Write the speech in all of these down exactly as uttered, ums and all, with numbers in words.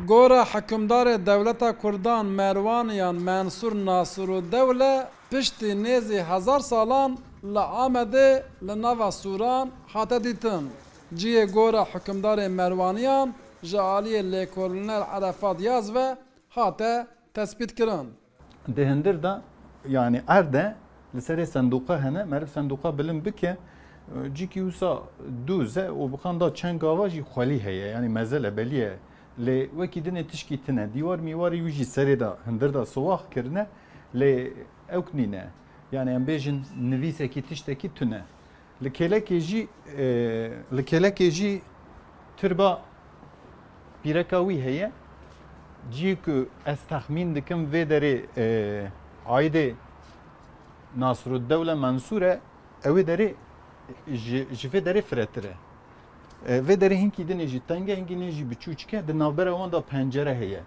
Gora hikimdarê dewleta Kurdan Merwaniyan Mensûr Nasirûdewle piştî nêzî hezar salan li Amedê li nava sûran hate dîtin. Cihê gora hikimdarê Merwaniyan ji aliyê lêkolîner Erefat Yaz ve hate tespîtkirin. Di hundir de, yanî erd e, li serê sendoqa hene, meriv sendoqa bilind bike, cîkî wisa dûz e û bi qanda çend gava jî xwelî heye, yanî mezele belî ye. Lê wekî dinê tişkî tune. Dîwar mîwarê wî jî serê de hundir de siwax kirine, lê ewk nîne. Yanî em bêjin nivîsekî tiştekî tune. Li kêlekê jî, e, li kêlekê jî tirba pîreka wî heye. Cihê ku ez texmîn dikim vê derê, e, aîdê Nasirûddewle Mensûr e, ew ê derê ji, ji vê derê firetir e. E, vê derê hinkî dinê jî teng e, hinkî dinê jî biçûçik e, di navbera wan de pencere heye.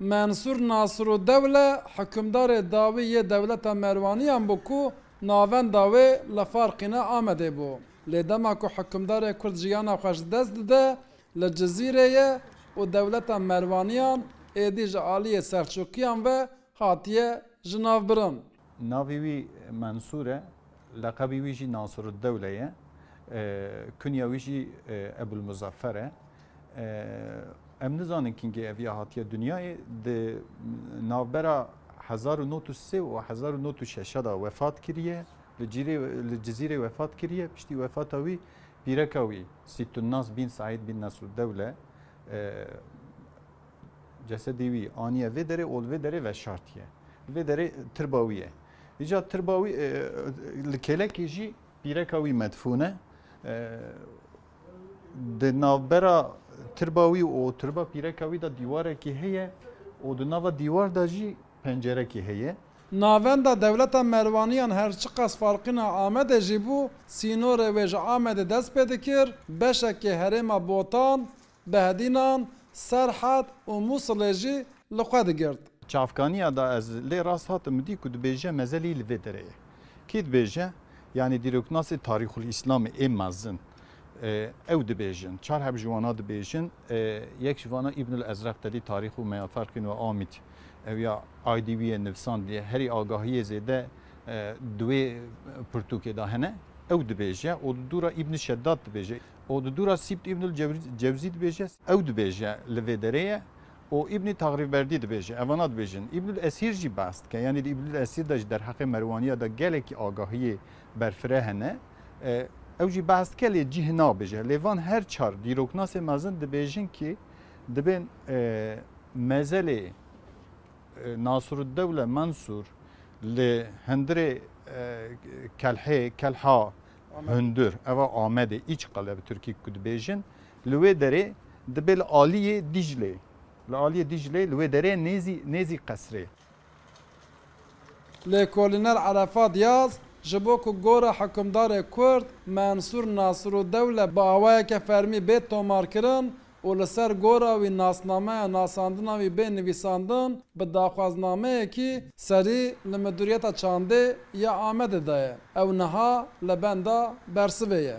Mensûr Nasirûddewle hikimdarê dawî yê dewleta Merwaniyan bû ku navenda wê li Farqîne Amedê bû. Lê dema ku hikimdarê Kurd jiyana xwe ji dest dide, li Cizîrê ye û dewleta Merwaniyan êdî ji aliyê Selçûkiyan ve hatiye jinavbirin. Navê wî Mensûr e, leqebî wî jî Nasirûddewle ye. E, kunya wî jî, e, Ebul Muzaffer e. E, em nizanin kîngê ev ya hatiye dinyayê. Di navbera hezar û nod û sê û hezar û nod û şeş de wefat kiriye. Li Cîrê, li Cizîrê wefat kiriye. Piştî wefata wî pîreka wî Sîttunnas bin Saîd bin Nasrûddewle, e, cesedê wî aniye vê derê û li vê derê veşartiye. Li vê derê tirba wî ye. Îca tirba wî, e, li kêlekê jî pîreka wî medfûn e. E, di navbera tirba wî û tirba pîreka wî de dîwarekî heye û di nava dîwar de jî pencerekî heye. Navenda dewleta Merwaniyan her çiqas Farqîna Amedê jî bû, sînorê wê ji Amedê dest pê dikir, beşekê herêma Botan, Behdînan, Serhed û Mûsilê jî li xwe digirt. Çavkaniya da ez lê rast hatim min dî ku dibêje mezelî li vê derê ye. Kî dibêje? Yanî dîroknasê tarîxul Îslamê ê mezin, e, ew dibêjin. Çar heb ji wana dibêjin. E, yek ji vana Îbnul Ezreq te dî Tarîxu Meya Farqîn ve Amîd. Ew ya aydî wî yê nivsandiye. Herî agahiyê zêde, e, di wê pirtûkê de hene. Ew dibêje û di dûra Îbn Şeddad dibêje. Û di dûra Sîbt Îbnul Cewr-, Cewzî dibêje. Ew dibêje li vê derê ye. û Îbnî Taxrîberdî dibêje, evana dibêjin. Îbnul Esîr jî behs dike. Yanî di Îbnul Esîr de jî derheqê Merwaniya de gelekî agahiyê berfireh hene. E, ew jî behs dike lê cih nabêje. Lê van her çar dîroknasê mezin dibêjin kî dibên, e, mezelê, e, Nasruddewle Mensûr li hundirê, e, Kelhê, Kelha, Amed. Hundir, eva Amedê, Îçqale bi tirkî ku dibêjin, li wê derê dibe li aliyê Dîclê. Li aliyê Dîclê, li wê derê nêzî, nêzî qesrê. Lêkolîner Erefat Yaz, ji bo ku gora hikimdarê Kurd Mensûr Nasirûddewle bi awayeke fermî bê tomarkirin û li ser gora wî nasnameya nasandina wî bê nivîsandin, bi daxwaznameyekî serî li Midûriyeta Çandê ya Amedê de ye. Ew niha li benda bersivê ye.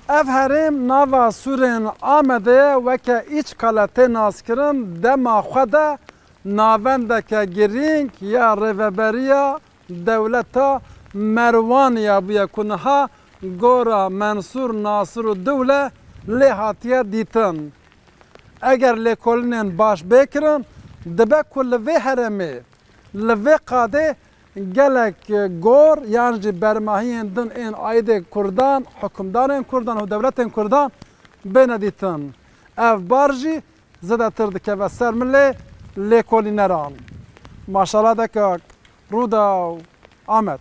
Ev herêm nava sûrên Amedê weke Îçkale tê naskirin, dema xwe de navendeke girîng ya rêveberiya dewleta Merwaniya bûye ku niha gora Mensûr Nasirûddewle lê hatiye dîtin. Eger lêkolînên baş bê kirin, dibe ku li vê herêmê, li vê qadê gelek gor yan jî bermahiyên din ên aîdê Kurdan, hukimdarên Kurdan û dewletên Kurdan bêne dîtin. Ev bar jî zêdetir dikeve ser milê lêkolîneran. Maşala de kak Rûdaw Amed.